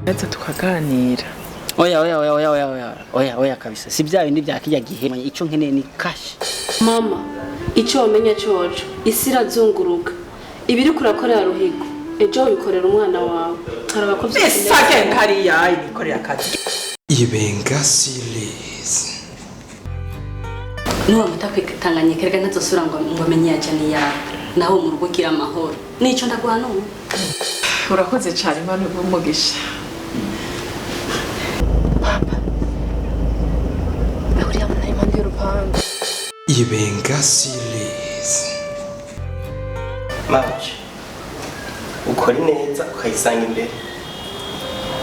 Neza tukaganira. Oya, oya, oya, oya, oya, oya, oya, oya kabisa, si bya bindi bya kijya gihe. Icyo nkeneye ni cash. Mama, icyo wamenya coco, isi irazunguruka. Ibiri kurakorera Ruhigo, ejo wikorera umwana wawe. Haraba ko Ese hariya nikorera akazi. Ibenga Series. Niba mutakwitanganyika reka ntazosubira ngo amenye yaca n'iyawe nawe mu rugo ugira amahoro. Nico ndaguha n'ubu. Urakoze cyane, Imana iguhe umugisha. Uriya muntu ari impande y'urupangu. Ibenga Series. Manje ukora ineza ukayisanga imbere,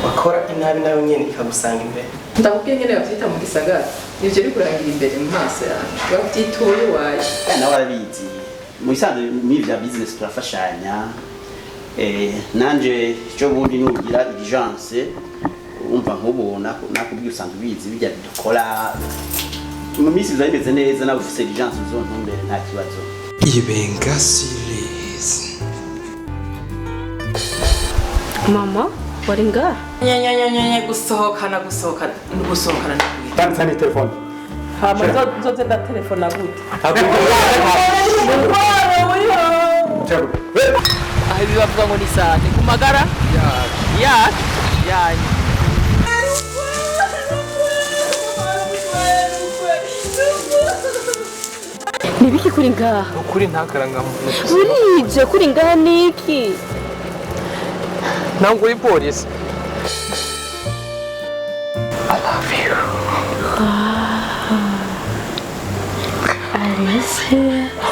wakora inabi nawe nyene ikagusanga imbere. Ndakubwiye nyine, babyita mu gisagara, nivyo biri kurangira imbere mu maso yanjye, babyituye waye. Nawe arabizi, mu bisanzwe muri bya business turafashanya. Nanje cyo bundi nugira urgence, umva, nk'ubu nakubwiye, usanzwe ubizi bijya dukora mu minsi biza bimeze neza. Nawe ufise urgence uzontumbere, nta kibazo. Ibenga Series. Mama, wari ngaha? Nyenyenyenyenye, gusohokana, gusohokana, gusohokana. Tanditse ni telefone. Hama nzoze ndatelefona gute? Aho ibi bavuga ngo ni sante ku magara yacu, yanyu. Nibiki kuri ngaha? Ukuri ntakarangamuntu. Burije kuri ngaha niki? Ntabwo uri polisi. I love you. Alice.